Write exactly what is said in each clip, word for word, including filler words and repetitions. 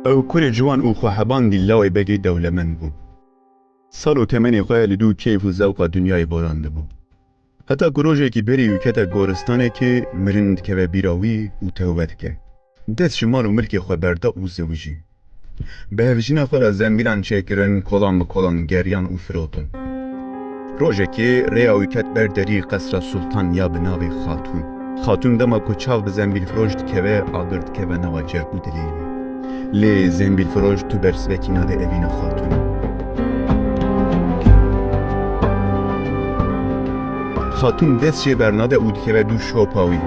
Ew kurê ciwan û xweheban dîl lawê begê dewlemend bû. Sal û temenê xwe li dû keyf û zewqa dinyayê borandibû. Heta ku rojekî berî wî kete goristanekê, mirin dikeve bîra wî û tewbe dike. Dest ji mal û milkê xwe berda û zewijî. Bi hevjîna xwe re zembîlan çêkirin, kolan bi kolan geriyan û firotin. Rojekê rêya wî ket ber derî qesra sultan ya bi navê Xatûn. Xatûn dema ku çav bi zembîlfiroş dikeve, agir dikeve nava cerg û dilê wî. Lê zembîlfiroş tu bersivekî nade evîna Xatûnê. Xatûn dest jê bernade û dikeve dû şopa wî.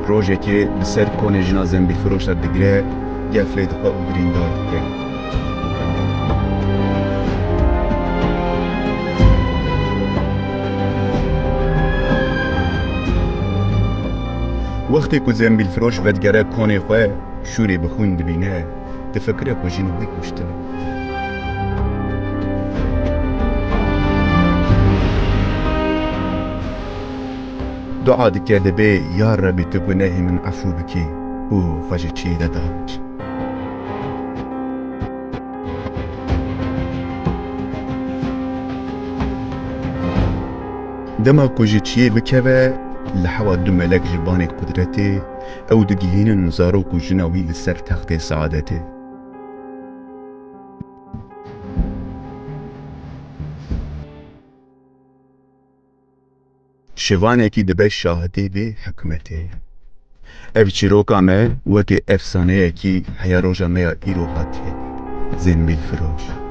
Rojekê li ser konê jina zembîlfiroş re digire, geflê dixwe û birîndar dike. Wextê ku zembîlfiroş vedigere konê xwe, şûrê bi xwîn dibîne, difikire ku jin wî kuştibe. Dua dike, dibê, ya Rebî, tu gunehê min efû bikî û xwe ji çiyê de darbikî. Dema ku ji çiyê bikeve, li hewa du melek ji banê qudretê, ew digihînin zarok û jina wî li ser textê saadetê. Şivanekî dibe şahidê vê hikmetê. Ev çîroka me wekî efsaneyekî heya roja me ya îro hatiye. Zembîlfiroş.